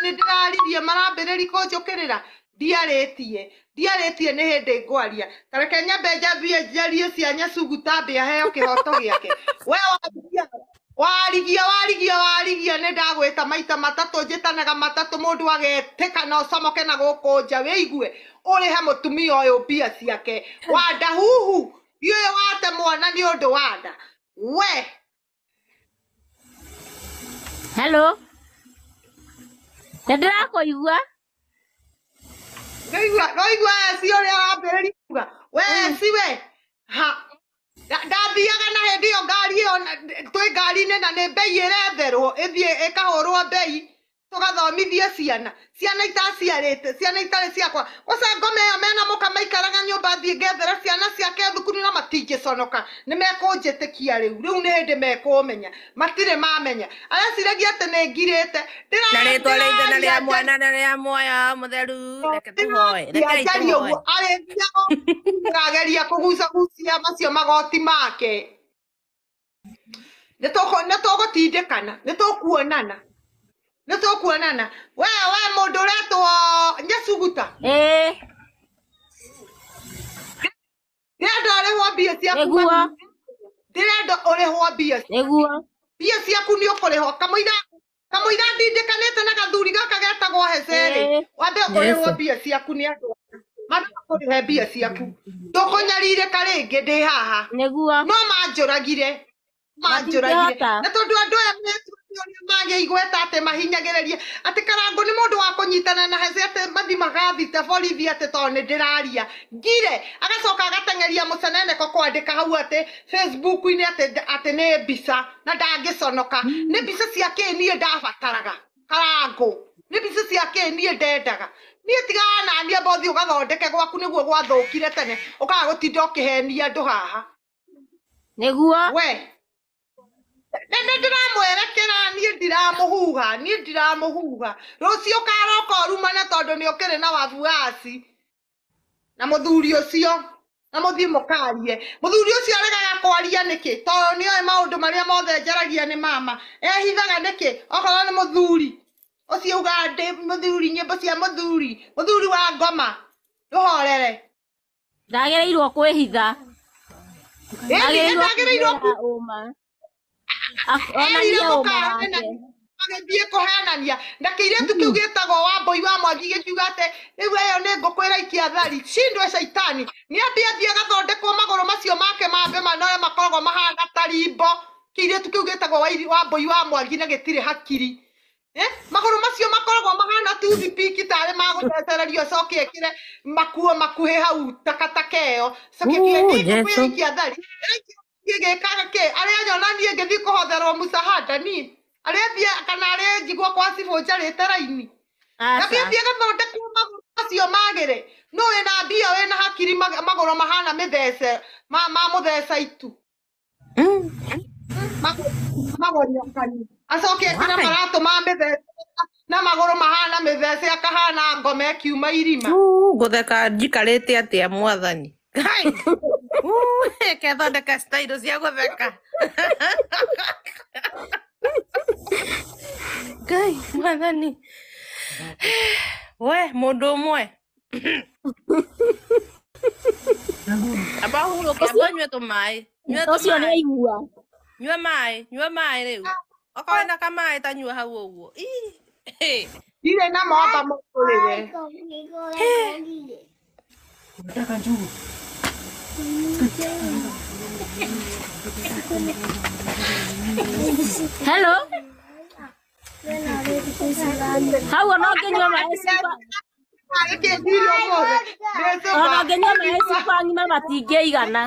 Nĩ ndĩraririe marambĩrĩria kũnjũkĩrĩra. Ndiarĩtie nĩ hĩndĩ ngwaria. Tareke nyambe njambie njarie cia Nyasuguta mbe aheo kĩhoto gĩake. We warigia warigia warigia nĩ ndagwĩta maita matatũ njĩtanaga matatũ mũndũ agetĩka na ũcomoke na gũkũ nja wĩigue ũrĩhe mũtumia ũyũ mbia ciake. Wanda huhu ndiũĩ wate mwana nĩ ũndũ wa nda. We Hello. Nĩ ndĩrakũigua. Noigua eci ũrĩa arambĩrĩria kuga. We eci we. Ha. Ndathiaga na hĩndĩ ĩyo ngari ĩyo twĩ ngari-inĩ na nĩ mbei ĩretherwo ĩthiĩ ĩkahũrwo mbei tũgathomithie ciana ciana itaciarĩte ciana itarĩ ciakwa gũca ngoma ĩyo mena mũka maikaraga nyũmba thiĩ ngethera ciana ciake thukuru na matingĩconoka nĩ mekũnjĩtĩkia rĩu rĩu nĩ hĩndĩ mekũmenya matirĩ mamenya areciragia atĩ nĩ ngirĩte na rĩtwa rĩngĩ na rĩa mwana na rĩa muoyo mũtheru reke tũhoe rekei njarie tũhoe ũguo arĩthiaga kũgucagucia macio magoti make nĩ tũgũtindĩkana nĩ tũkuonana nĩ tũkuonana we we mũndũ ũretwo Nyasuguta ndĩrenda ũrĩhwo mbia ciaku Nĩguo. ndĩrenda ũrĩhwo mbia Nĩguo. mbia ciaku nĩ ũkũrĩhwo kamũira ndindĩkanĩte na gathuri gaka getagwo Hece rĩ wambe ũrĩhwo mbia ciaku nĩ andũ mambe makũrĩhe mbia ciaku ndũkũnyarirĩka rĩngĩ ndĩ haha Nĩguo. no manjũragire manjũragire na tondũ andũ aya ũrĩa magĩa igweta atĩ mahinyagĩrĩria atĩ Karangũ nĩ mũndũ wa kũnyitana na Hece atĩ mathi magathite borithi atĩ tondũ nĩ ndĩraria ngire agacoka agateng'eria mũceneneko kwandĩka hau atĩ Facebook-inĩ atĩ nĩ mbica na ndangĩconoka nĩ mbica cia kĩ niĩ ndabataraga Karangũ nĩ mbica cia kĩ niĩ ndendaga niĩ tigaga naniĩ amba ũthiĩ ũgathondeke gwaku nĩguo gwathũkire tene ũkaga gũtinda ũkĩhenia andũ haha Nĩguo. We nĩ ndĩramwerekera niĩ ndiramũhuha niĩ ndiramũhuha rũciũ ũkaroka ũrumane tondũ nĩ ũkĩrĩ na wabuaci na mũthuri ũcio na mũthiĩ mũkarie mũthuri ũcio aregaga kwaria nĩkĩ tondũ nĩoĩ maũndũ marĩa mothe njaragia nĩ mama ehithaga nĩkĩ okorwo nĩ mũthuri ũcio ugaga ndĩ mũthuri nyĩmbo cia mũthuri mũthuri wa ngoma ndũhorere ndagĩrĩirwo kwĩhitha ndagĩrĩirwo ũma onanie ũma wake agĩthiĩ kũhenania na kĩirĩtu kĩu gĩtagwo Wambũi wa Mwangi gĩkiuga atĩ rĩu ĩyo nĩ ngũkũ ĩraikia thari shindwe caitani nĩ ambie athiĩ agathondekwo magũrũ macio make mambe manoe makoragwo mahana ta rimbo kĩirĩtu kĩu gĩtagwo Wambũi wa Mwangi na gĩtirĩ hakiri magũrũ macio makoragwo mahana toothpick tarĩ magũthecererio acoke ekĩre makuo makuhĩ hau takataka ĩyo coke nĩ ngũkũ ĩraikia thari gĩkaga kĩ arĩa nyona niĩ ngĩthiĩ kũhotherwo mũcahada niĩ arĩa thiĩ kana arĩa njigua kwa cibũ njarĩte raini na thiĩ gathondekwo magũrũ macio magĩre nũ wĩna mbia wĩna hakiri magũrũ mahana mĩthece ma mũtheca itu magonyokani acoke ekĩre maratũ ma mĩthece na magũrũ mahana mĩthece akahana ngoma ĩkiuma irima ngũtheka njikarĩte atĩa mwathani Ngai kethondeka style cia gũtheka Ngai mwathani we mũndũ ũmwe amba hurũke amba ũnyue tũmaĩ ũcio nĩ aigua nyua maĩ rĩu okorwo wĩna kamaĩ ta nyua hau ũguo ndirĩ na mwamba mũkũrĩre Hello. Hau ona ũngĩnyua maĩ cuba ona ũngĩnyua maĩ cuba ng'ima matingĩigana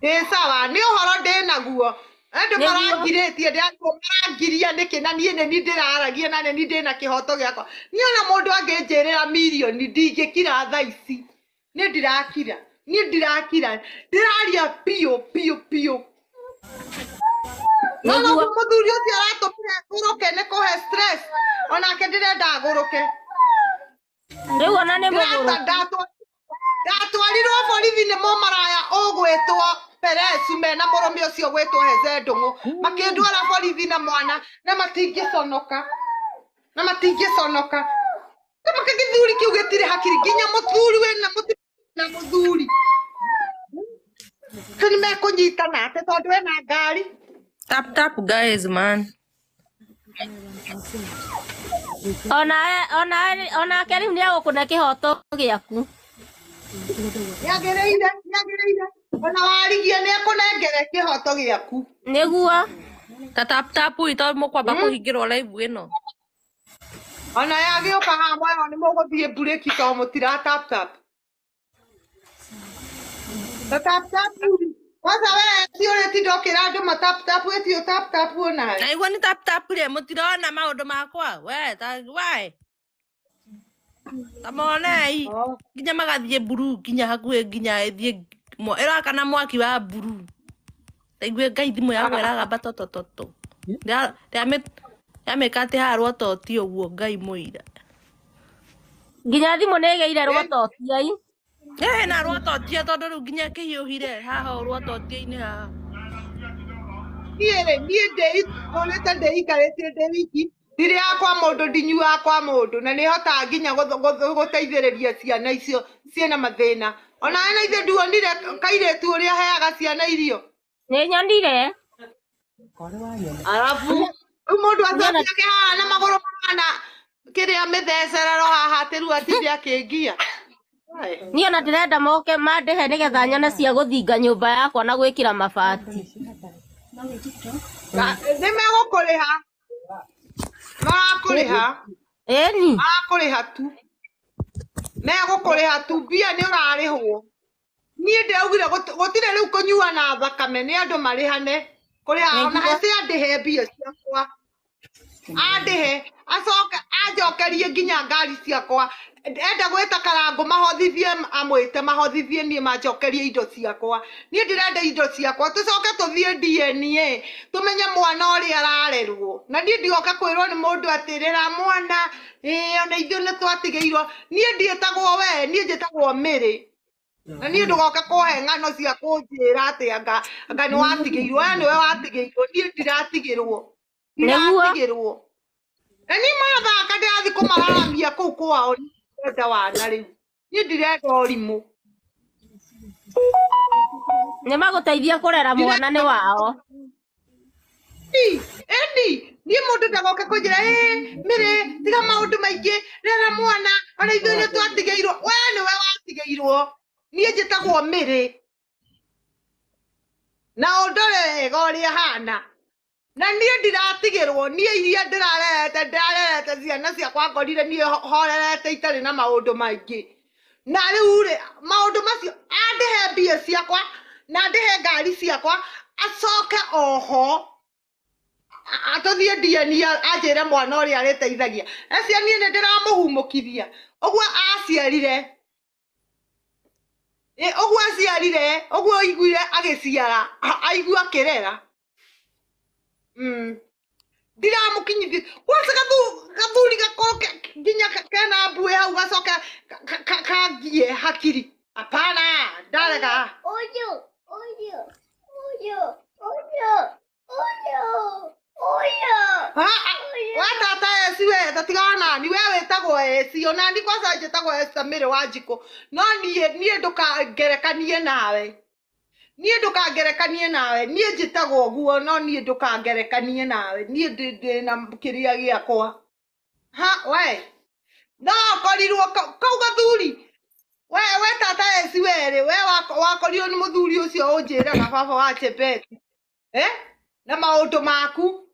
ndĩ sawa nĩ ũhoro ndĩ naguo andũ marangirĩtie ndĩraigua marangiria nĩkĩ na niĩ nĩ niĩ ndĩraragia na nĩ niĩ ndĩna kĩhoto gĩakwa niĩ ona mũndũ angĩnjĩrĩra mirioni ndingĩkira thaa ici niĩ ndirakira niĩ ndirakira ndĩraria biũ biũ biũ no no mũthuri ũcio aratũmire ngũrũke nĩ kũhe stress onake ndĩrenda agũrũke rĩu ona nĩ mũgũrũku ndatwarirwo borithi nĩ mũmaraya ũgwĩtwo Peresu mena mũrũme ũcio ũgwĩtwo Heze Ndũng'ũ makĩndwara borithi na mwana na matingĩconoka na Matingĩconoka. Kama gĩthuri kĩu gĩtirĩ hakiri nginya mũthuri wĩna na mũthuri. Rĩu nĩmekũnyitana atĩ tondũ ena ngari. Tap tap guys man. Ona onake rĩu nĩegũkũne kĩhoto gĩaku. Nĩagĩrĩire, nĩagĩrĩire. Ona warigia nĩekũnengere kĩhoto gĩaku. Nĩguo. Ta tap tap ito mũkwamba kũhingĩrwo live ĩno. Ona yagĩũka haha mwerwo nĩ mũgũthiĩ mburĩki tondũ mũtira tap tap. Ta tap tap. Kwanza we ti ũrĩtinda ũkĩra andũ ma tap tap ĩti tap tap onawe. Na igua nĩ tap tap rĩ mũtirona maũndũ makwa. We ta why? Ta monei. Nginya magathiĩ mburu nginya hakuhĩ nginya ĩthiĩ ĩrakana mwaki wa mburu. Ta igue Ngai thimũ yakwa ĩragamba totototo. Ndĩramĩka atĩ haha rwototi ũguo Ngai mũira. Nginya thimũ nĩĩgĩire rwototi ai. Ĩĩ na rwototia tondũ rĩu nginya kĩhiũhire haha ũũ rwototia-inĩ haha. Niĩ rĩ, niĩ ndĩitũrĩte ndĩikarĩtie ndĩ wiki, ndirĩaga kwa mũndũ, ndinyuaga kwa mũndũ, na nĩhotaga nginya gũteithĩrĩria ciana icio ciĩna mathĩna. Onawe na ithuĩ nduonire kairĩtu ũrĩa aheaga ciana irio. Nĩnyonire. Arabu rĩu mũndũ acoke akĩhaha na magũrũ mahana kĩrĩa mĩthecerero haha atĩ rĩu atinde akĩngia. Niĩ ona ndĩrenda moke mandĩhe nĩgetha nyone cia gũthinga nyũmba yakwa na gwĩkĩra mabati. Nĩmegũkũrĩha. Marakũrĩha. Ĩni. Marakũrĩha tu. Megũkũrĩha tu mbia nĩ ũrarĩhwo. Niĩ ndĩraugire gũtirĩ rĩu kũnyua na thakame nĩ andũ marĩhane. Kũrĩha ona hece andĩhe mbia ciakwa. Andĩhe acoke anjokerie nginya ngari ciakwa. Enda gwĩta Karangũ mahothithie amwĩte mahothithie niĩ manjokerie indo ciakwa. Niĩ ndĩrenda indo ciakwa tũcoke tũthiĩ DNA tũmenye mwana ũrĩa ararerwo. Na niĩ ndigoka kwĩrwo nĩ mũndũ atĩ rera mwana ĩĩ ona ithuĩ nĩtwatigĩirwo. Niĩ ndiĩtagwo we, niĩ njĩtagwo Mary. Na niĩ ndũgoke kũhe ng'ano cia kũnjĩra atĩ anga nĩwatigĩirwo. We nĩwe watigĩirwo, niĩ ndiratigĩrwo. Ndiratigĩrwo. Na niĩ marathaka ndĩrathiĩ kũmararamia kũu kwao. Ndĩrenda wana rĩu. Niĩ ndirenda ũrimũ. Nĩmagũteithia kũrera mwana nĩ wao. Ĩni, niĩ mũndũ ndagoke kũnjĩra ĩĩ Mary tiga maũndũ maingĩ rera mwana ona ithuĩ nĩtwatigĩirwo. We nĩwe watigĩirwo. Niĩ njĩtagwo Mary. Na ũndore wega ũrĩa hana. Na niĩ ndiratigĩrwo, niĩ iria ndĩrarerete ndĩrarerete ciana ciakwa ngorire niĩ horerete itarĩ na maũndũ maingĩ. Na rĩu rĩ maũndũ macio andĩhe mbia ciakwa na andĩhe ngari ciakwa acoke oho atũthiĩ DNA anjĩre mwana ũrĩa arĩteithagia. Acio niĩ nĩndĩramũhumũkithia ũguo aciarire. Ũguo aciarire, ũguo aiguire agĩciara, aigua akĩrera. Ndiramũkinyithia. Kwanza gathuri gakorwo nginya kena mbuĩ hau gacoke kangie hakiri. Hapana, ndarega. We tata Esi we, ta tiga nani, we wĩtagwo Esi, ona ni kwanza njĩtagwo Esther Mary Wanjikũ. No niĩ ndũkangerekanie nawe. Niĩ ndũkangerekanie nawe. Niĩ njĩtagwo ũguo no niĩ ndũkangerekanie nawe. Niĩ ndĩ na kĩrĩa gĩakwa. Ha we. No korirwo kau gathuri. We tata Esi werĩ, we wakorirwo nĩ mũthuri ũcio ũnjĩraga baba wa Chebet. Eh? Na maũndũ maku.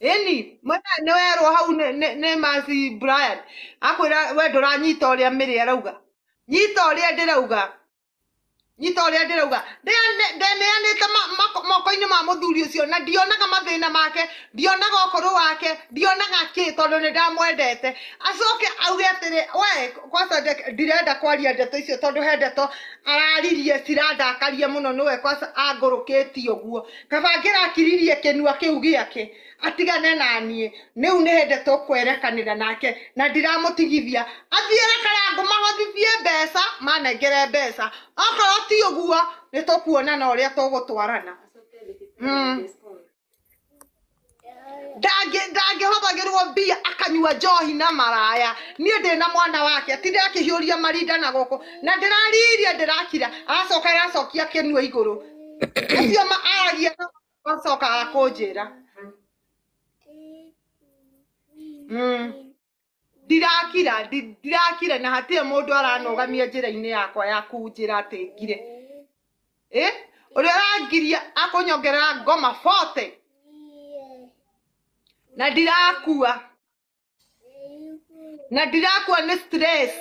Ĩni, mwena nĩwerwo hau nĩ Mercy Brian. Akwĩra we ndũranyita ũrĩa Mary arauga. Nyita ũrĩa ndĩrauga. Nyita ũrĩa ndĩrauga. Ndeneanĩte moko-inĩ ma mũthuri ũcio na ndionaga mathĩna make, ndionaga ũkũrũ wake, ndionaga kĩ tondũ nĩndamwendete. Acoke auge atĩrĩ, we kwanza ndirenda kwaria ndeto icio tondũ he ndeto araririe cirandakaria mũno nĩwe kwanza angũrũkĩtie ũguo. Kaba ngĩrakiririe kĩnua kĩu gĩake atigane na niĩ. Rĩu nĩ hĩndĩ tũkwerekanĩra nake na ndiramũtigithia. Athiĩre Karangũ mahothithie mbeca, manengere mbeca. Okorwo ti ũguo nĩtũkuonana ũrĩa tũgũtwarana. Ndangĩhũthagĩrwo mbia akanyua njohi na maraya. Niĩ ndĩ na mwana wake atinde akĩhiũria marinda na gũkũ na ndĩrariria ndĩrakira aracoka aracokia kĩnua igũrũ. Acio aragia acokaga kũnjĩra. Ndirakira ndirakira na hatirĩ mũndũ aranũgamia njĩra-inĩ yakwa ya kunjĩra atĩ ngire. Ũrĩa ũrangiria akũnyongerera ngoma 40 na ndirakua. Na ndirakua nĩ stress.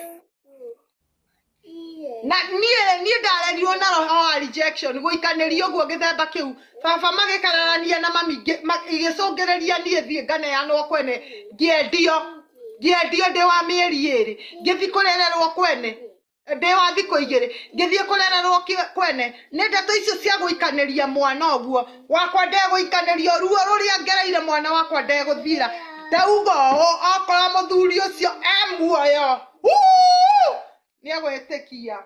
Na niĩ ndarerirwo na roho wa rejection gũikanĩrio ũguo gĩthemba kĩu. Baba magĩkararania na mami igĩcũngĩrĩria niĩ thiĩ nganeanwo kwene ngĩendio. Ngĩendio ndĩ wa mĩeri 2 ngĩthiĩ kũrererwo kwene ndĩ wa thikũ 2 ngĩthiĩ kũrererwo kwene. Nĩ ndeto icio cia gũikanĩria mwana ũguo wakwa ndegũikanĩrio ruo rũrĩa ngereire mwana wakwa ndegũthira. Ndauga ũũ okorwo mũthuri ũcio e muoyo nĩegwĩtĩkia.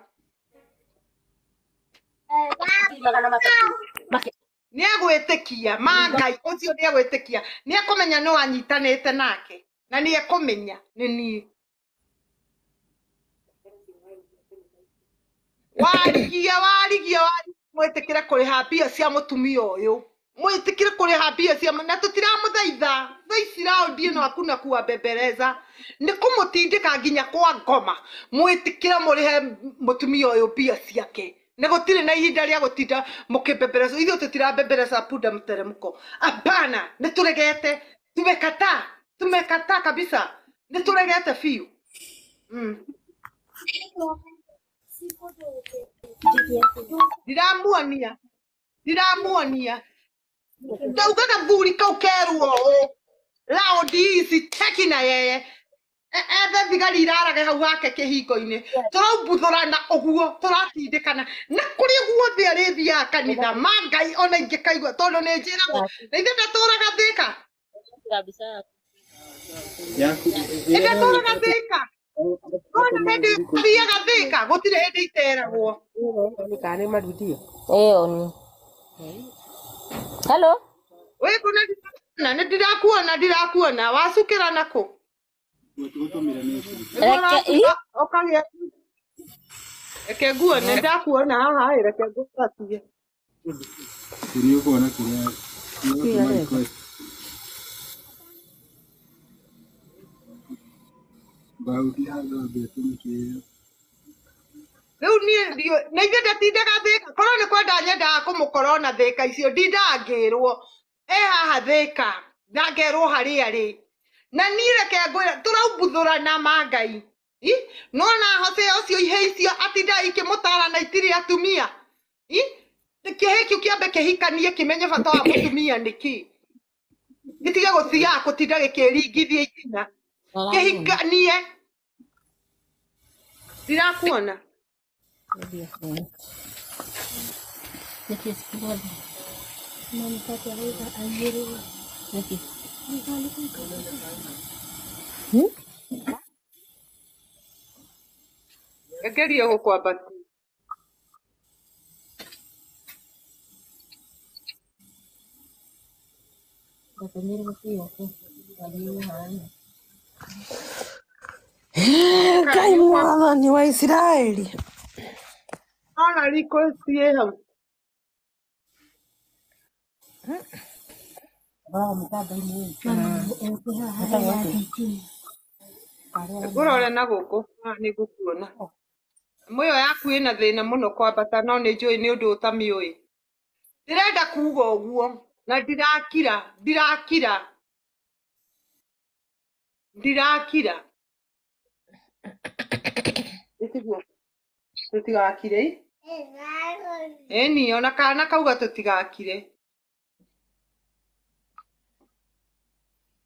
Nĩegwĩtĩkia ma Ngai ũcio nĩegwĩtĩkia. Nĩekũmenya nĩ wanyitanĩte nake na nĩekũmenya nĩ niĩ. Warigia warigia mwĩtĩkĩre kũrĩha mbia cia mũtumia ũyũ. Mwĩtĩkĩre kũrĩha mbia cia na tũtiramũthaitha. Thaa ici raundi ĩno hakuna kuwabembeleza. Nĩ kũmũtindĩka nginya kwa ngoma. Mwĩtĩkĩre mũrĩhe mũtumia ũyũ mbia ciake. Na gũtirĩ na ihinda rĩa gũtinda mũkĩmbembeleza. Ithuĩ tũtirambembeleza punda mteremko. Hapana, nĩtũregete. Tumekataa. Tumekataa kabisa. Nĩtũregete biũ. Ndiramuonia. Ndiramuonia. Ndauga gathuri kau kerwo ũũ. Raundi ici teki na yeye. Ethe thigari irarage hau hake kĩhingo-inĩ. Tũraumbuthũrana ũguo tũratindĩkana. Na kũrĩa guothe arĩthiaga kanitha ma Ngai ona ingĩkaigua tondũ nĩ njĩragwo. Na ithuĩ ndatũraga Thĩka. Ndatũraga Thĩka. Ona hĩndĩ thiaga Thĩka gũtirĩ hĩndĩ iteragwo. Ĩyo ni. Hello. Wĩ kũ na nĩ ndirakuona ndirakuona wacukĩra nakũ? Reke Ũkagĩa reke nguone ndakuona haha ĩ reke ngũbatie. Rĩu niĩ ndiũ na ithuĩ ndatindaga Thĩka korwo nĩ kwenda nyendaga kũmũkora ona Thĩka icio ndindaga ngĩrwo e haha Thĩka ndangerwo harĩa arĩ. Na niĩ reke ngwĩre tũraumbuthũrana ma Ngai. Nona Hosea ũcio ihĩ icio atindaga ikĩmũtara na itirĩ atumia. Kĩhĩ kĩu kĩambe kĩhikanie kĩmenye bata wa mũtumia nĩkĩ. Gĩtige gũthiaga gũtinda gĩkĩringithia ikinya. Kĩhikanie. Ndirakuona. Ngerie gũkwambatia. Ngai mwathani wa Isiraeli. Ona request ĩ hau. Ngũrore na gũkũ nĩ ngũkuona. Mũyo yaku ĩna thĩna mũno kwambata no nĩ njũĩ nĩ ũndũ ũtamĩũĩ. Ndĩrenda kuga ũguo na ndirakira ndirakira ndirakira. Ĩtiguo tũtigakire. Ĩni ona kana kauga tũtigakire.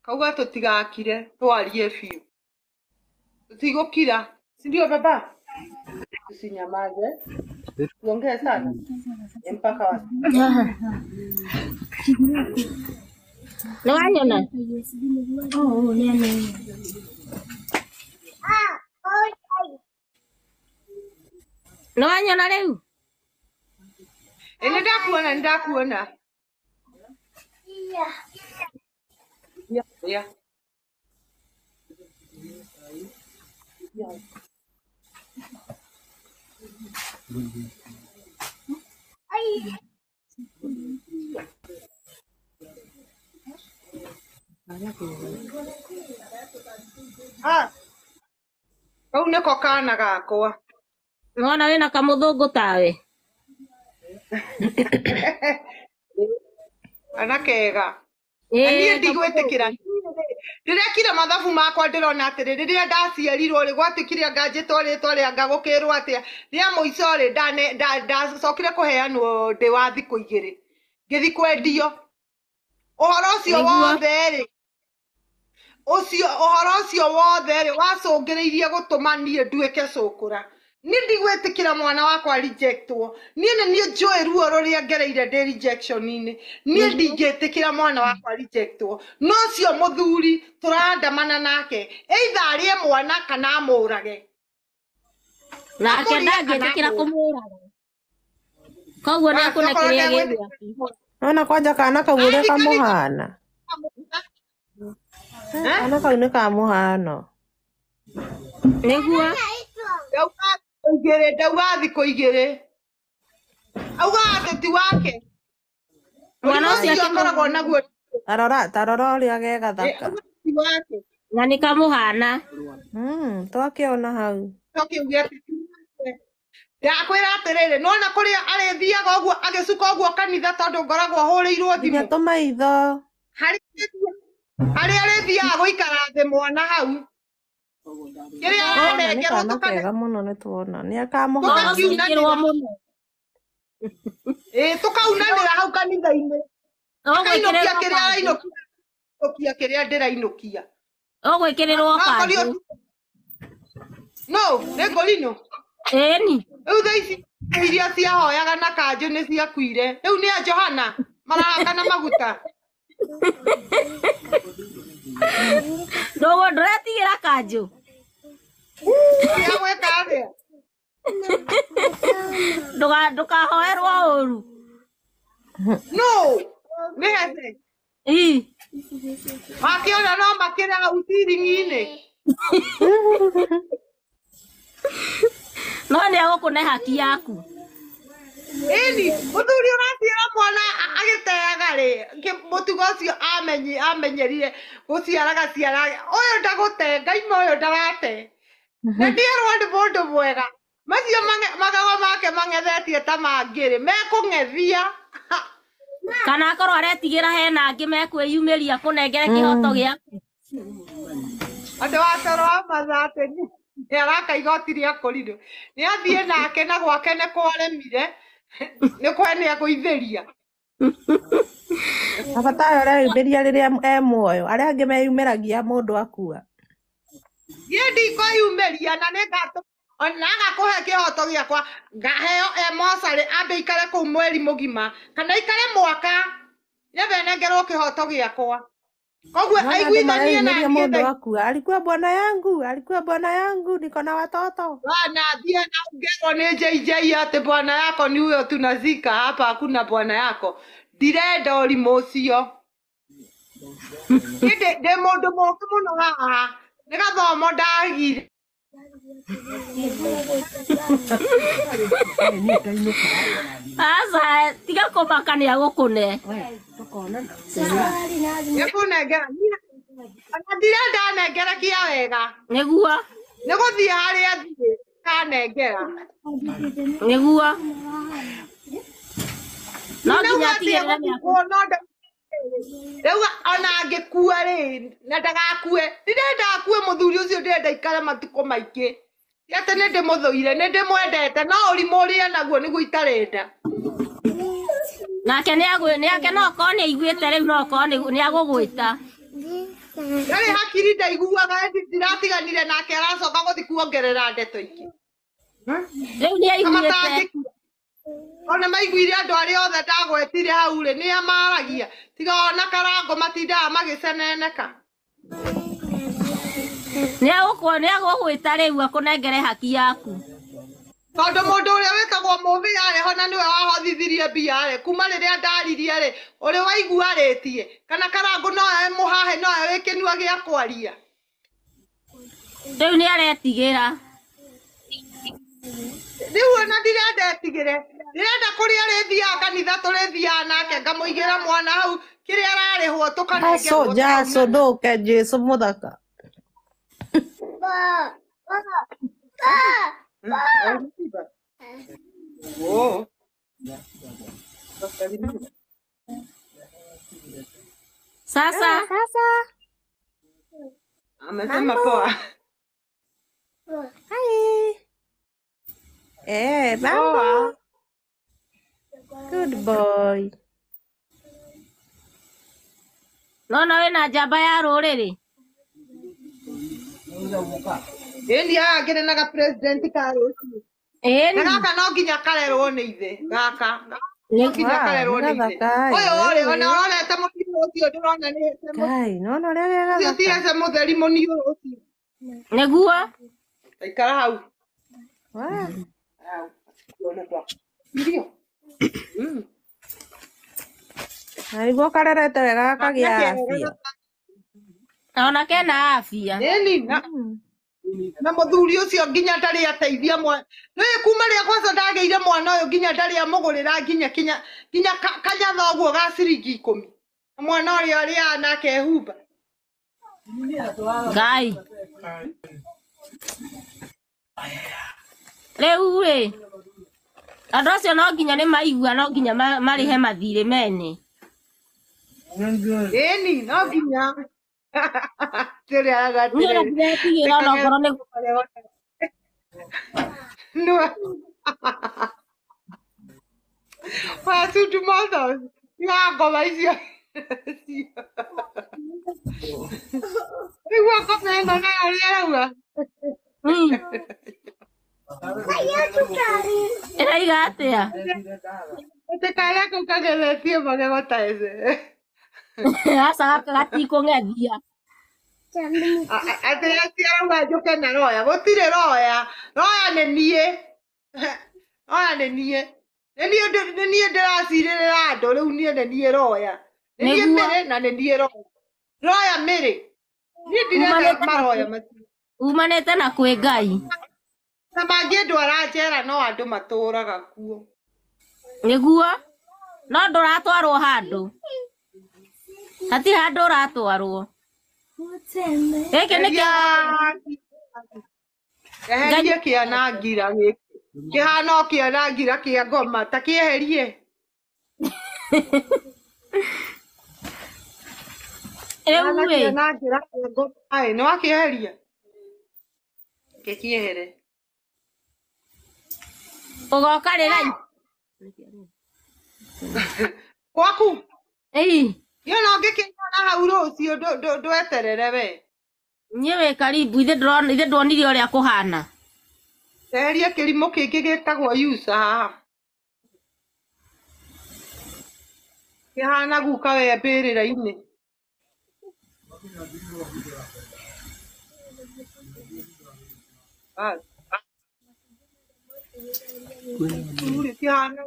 Kauga tũtigakire twarie biũ. Tũtigũkira. Si ndio baba? Tusinyamaze. Tuongee sana. Mpaka wa. Nĩ wanyona? Nĩ wanyona rĩu? Ĩ nĩ ndakuona nĩ ndakuona. Kũrĩa. Ah, kau nĩko kana gakwa. Nona wĩna kamũthũngũ tawe. Kana kega. Na niĩ ndigwĩtĩkĩra. Ndĩrekire mathabu makwa ndĩrona atĩrĩ rĩrĩa ndaciarirwo rĩ gwatuĩkire anga njĩtwo rĩtwa rĩa anga gũkĩrwo atĩa rĩa mũico rĩ ndacokire kũheanwo ndĩ wa thikũ igĩrĩ ngĩthi kwendio ũhoro ũcio wothe rĩ ũcio ũhoro ũcio wothe rĩ wacũngĩrĩirie gũtũma niĩ nduĩke cũkũra. Niĩ ndigwĩtĩkĩra mwana wakwa rejectwo. Niĩ nĩ niĩ njũĩ ruo rũrĩa ngereire ndĩ rejection-inĩ. Niĩ ndingĩtĩkĩra mwana wakwa rejectwo. No ũcio mũthuri tũrandamana nake either arĩe mwana kana amũrage. Nake ndangĩtĩkĩra kũmũraga. Koguo nĩ akũne kĩrĩa gĩ gwake. Nona kwanja kana kau ũrĩa kamũhana. Kana kau nĩ kamũhano. Nĩguo. Ndauga ndauga thikũ igĩrĩ. Auga atĩ ti wake. Mwana ũcio akoragwo naguo. Tarora tarora ũrĩa ge gathaka. Ti wake. Na nĩ kamũhana. Twakĩona hau. Tũkiuge atĩ ti wake. Ndakwĩra atĩrĩrĩ, nĩwona kũrĩa arĩthiaga ũguo agĩcuka ũguo kanitha tondũ ngoragwo hũrĩirwo thimũ. Nginya tũmaitho. Harĩa arĩthiaga gũikara thĩ mwana hau. Kĩrĩa aranengerwo kana kega mũno nĩ tuona. Nĩ akamũhana. Mũno. Ĩĩ tũkaunanĩra hau kanitha-inĩ. Akainũkia kĩrĩa arainũkia kĩrĩa ndĩrainũkia. Ũgwĩkĩrĩrwo kanjũ. No, nĩ ngũrinũ. Ĩni. Rĩu thaa ici iria ciahoyaga na kanjũ nĩ ciakuire. Rĩu nĩ a Johana marahakana maguta. Ndogo ndũretigĩra kanjũ. Kĩa gwĩka atĩa? Ndũkahoerwo ũru. No, nĩ hece. Ii. Makĩona no makĩre hau ciringi-inĩ. No nĩ egũkũne haki yaku. Ĩni, mũthuri ũraciara mwana agĩteaga rĩ, mũtugo ũcio amenyerire gũciaraga ciara. Ũyũ ndagũte, ngaima ũyũ ndarate. Na ndierwo nĩ mũndũ mwega. Macio magego make mang'ethetie ta mangĩrĩ, mekũng'ethia. Kana akorwo aretigĩra hena angĩ mekwĩyumĩria kũnengere kĩhoto gĩaku. Atĩ watoro wa matha atĩ nĩ araka igoti rĩa kũrinũ. Nĩ athiĩ nake na gwake nĩ kwaremire. Nĩ kwe nĩ agũithĩria. Baba tayo areyumĩria rĩrĩa e muoyo. Arĩa angĩ meyumĩragia mũndũ akua. Niĩ ndikwĩyumĩria na nĩ ngatũma ona agakũhe kĩhoto gĩakwa ngaheo e mocarĩ ambe ikare kũu mweri mũgima kana ikare mwaka nyambe nengerwo kĩhoto gĩakwa. Koguo aiguithanie na niĩ mũndũ akua. Alikuwa bwana yangu, alikuwa bwana yangu, niko na watoto. Bwana thiĩ na ũngerwo nĩ JJ atĩ bwana yako ni huyo tunazika hapa, hakuna bwana yako. Ndirenda ũrimũ ũcio. Niĩ ndĩ mũndũ mũũgĩ mũno haha. Nĩ gathomo ndagire. Aca tiga kũmaka nĩ agũkũne. Nĩkũnengera. Ona ndirenda anengere kia wega. Nĩguo. Nĩ gũthiĩ harĩa thiĩ kanengera. Nĩguo. No nginya atigĩrĩre nĩ Rĩu ona angĩkua rĩ na ndagakue ndirenda akue mũthuri ũcio ndĩrenda ikare matukũ maingĩ. Ti atĩ nĩ ndĩmũthũire nĩ ndĩmwendete no ũrimũ ũrĩa naguo nĩguo itarenda. Nake nĩ no okorwo nĩ aiguĩte rĩu no okorwo nĩ agũgwĩta. Ndarĩ hakiri ndaiguaga ndiratiganire nake aracoka gũthiĩ kuongerera ndeto ingĩ. Rĩu nĩ aiguĩte. Ona maiguire andũ arĩa othe ndagwetire hau rĩ nĩa maragia tiga ona karango matindaga magĩceneneka. Nĩ agũgwĩta rĩu akũnengere haki yaku. Tondũ mũndũ ũrĩa wĩtagwo Mũthĩ arĩ ho na nĩwe wahothithirie mbia rĩ, kuma rĩrĩa ndaririe rĩ, ũrĩ waigua arĩtie kana Karangũ no e mũhahe no e wĩ kĩnua gĩa kwaria. Rĩu nĩ aretigĩra. Rĩu ona ndirenda etigĩre, ndĩrenda kũrĩa arĩthiaga kanitha tũrĩthiaga nake ngamũigĩra mwana hau kĩrĩa ararĩhwo Jaso tũkanengerwo Jaso tũkaunana. ndũke Jesu mũthaka. Oh. Sasa Sasa Amesema mambo. poa. Hi. Eh, mambo. Poa. Good boy. nona wĩna njamba ya rũrĩrĩ. Ĩni haha ngĩrĩ na ga president ka rũciũ. Na Ĩni. gaka no nginya karerwo nĩ ithe. Gaka. No nginya Wow, karerwo nĩ nĩ ithe. gathaka Ũyũ rĩ, ona ĩ. ũrorete mũnini ũcio ndĩrona nĩ hece Ngai, nona ũrĩa ge ũcio ti gathaka. hece mũtheri mũniũrũ ũcio. Nĩguo. Ikara hau. Wow. Hau. Ndio. Na nĩguo karerete wega gakagĩa Gaka afya. Na ona kena afya. Ĩni na na mũthuri ũcio nginya ndarĩ ateithia mwana nĩ kuma rĩrĩa kwanza ndagĩire mwana ũyũ nginya ndarĩ amũgũrĩra nginya kinya nginya kanyatha ũguo ga ciringi ikũmi. Na mwana ũrĩa arĩaga nake ehumba. Ngai. Rĩu rĩ, andũ acio no nginya nĩ maigua no nginya marĩhe mathirĩ mene. Ĩni no nginya. Tũrĩ arauga Niĩ ona atĩrĩrĩ, ndiretigĩra ona okorwo nĩ Nĩwe. Wasudu motho. Tiga ngoma icio. Nĩguo ngoma ĩno nayo ũrĩa arauga. Ĩraiga atĩa? Atĩ karĩa kau kageretie magego ta ece. Aca gaka gatikũng'ethia. Atĩ ati arauga njũke na roya. Gũtirĩ roya. Roya nĩ niĩ. Roya nĩ niĩ. Nĩ niĩ ndĩracirĩrĩra andũ rĩu niĩ nĩ niĩ roya. Nĩ niĩ Nĩguo. Mĩrĩ na nĩ niĩ roya. Roya mĩrĩ. Niĩ ndirenda maroya macio. Umanĩte na kwĩ Ngai. Na mangĩndwara njera no andũ matũraga kuo. Nĩguo. No ndũratwarwo handũ. Hatirĩ handũ ũratwarwo. Gĩkĩ nĩ kĩa Eherie kĩanangira gĩkĩ. Kĩhana o kĩanangira kĩa ngoma ta kĩeherie. Rĩu Kĩhana rĩ, kĩanangira kĩa ngoma ĩ nĩ wakĩeheria? Reke kĩehere. Ũgoka rĩ rai? Gwaku? Ĩi. Niĩ no ngĩkĩnyona hau rũciũ ndweterere we. Niĩ wĩ karibu ithe ndonire ũrĩa kũhana. Eheria kĩrimũ kĩngĩ gĩtagwo user haha. Kĩhana guka we mbĩrĩra-inĩ. Bas. Rĩu kĩhana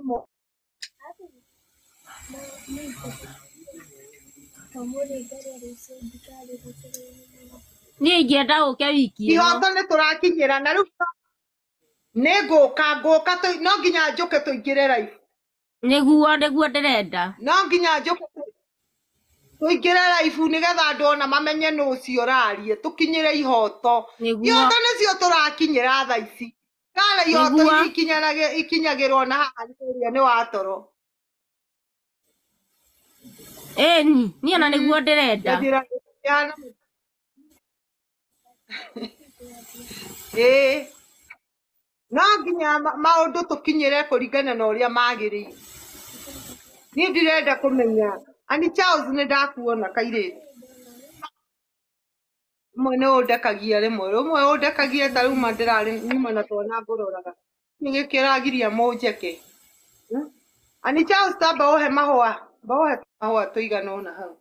Niĩ ingĩenda ũke wiki ĩno. Ihoto nĩ tũrakinyĩra na rĩu nĩ ngũka ngũka no nginya njũke tũingĩre live. Nĩguo nĩguo ndĩrenda. No nginya njũke tũingĩre live nĩgetha andũ ona mamenye nũ ũcio ũraria tũkinyĩre ihoto. Nĩguo. Ihoto nĩcio tũrakinyĩra thaa ici. Kana ihoto iria ikinyagĩrwo na haha nĩ ũrĩa nĩ wa toro. Ĩni, niĩ ona nĩguo ndĩrenda. Ĩĩ. No nginya maũndũ tũkinyĩre kũringana na ũrĩa magĩrĩire. Niĩ ndirenda kũmenya. Ani Charles nĩ ndakuona kairĩtu. Rĩmwe nĩ ũndekagia rĩmwe. Rĩmwe ũndekagia ta rĩu ma ndĩrarĩ nyuma na twana ngũroraga. Nĩ gĩkĩragiria mũnjeke. Ani Charles tamba ũhe mahũa. Mba ũhe mahũa tũigana ũna hau.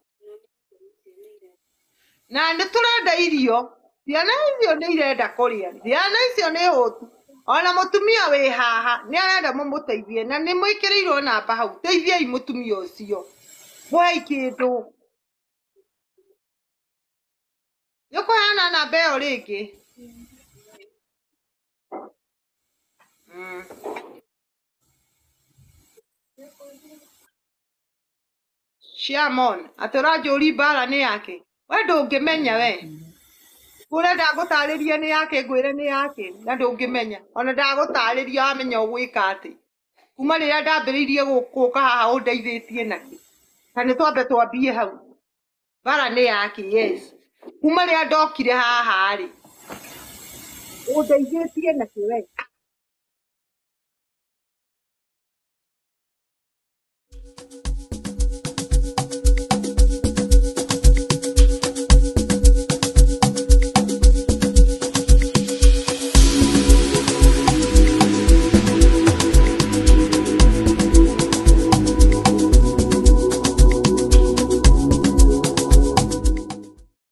Na nĩ tũrenda irio. Ciana icio nĩ irenda kũrĩa. Ciana icio nĩ hũtu. Ona mũtumia wĩ haha nĩ arenda mũmũteithie na nĩ mwĩkĩrĩirwo namba hau. Teithiai mũtumia ũcio. Mũhei kĩndũ. Nĩ ũkũheana namba ĩyo rĩngĩ? Shamon, atĩ ũranjũri mbara nĩ yake. We ndũngĩmenya we. Ũrenda ngũtarĩrie nĩ yake ngwĩre nĩ yake na ndũngĩmenya. Ona ndagũtarĩria wamenya ũgwĩka atĩ. Kuma rĩrĩa ndambĩrĩirie gũka haha ũndeithĩtie nakĩ. Ta nĩ twambe twambie hau. Mbara nĩ yake, yes. Kuma rĩrĩa ndokire haha rĩ, ũndeithĩtie nakĩ we.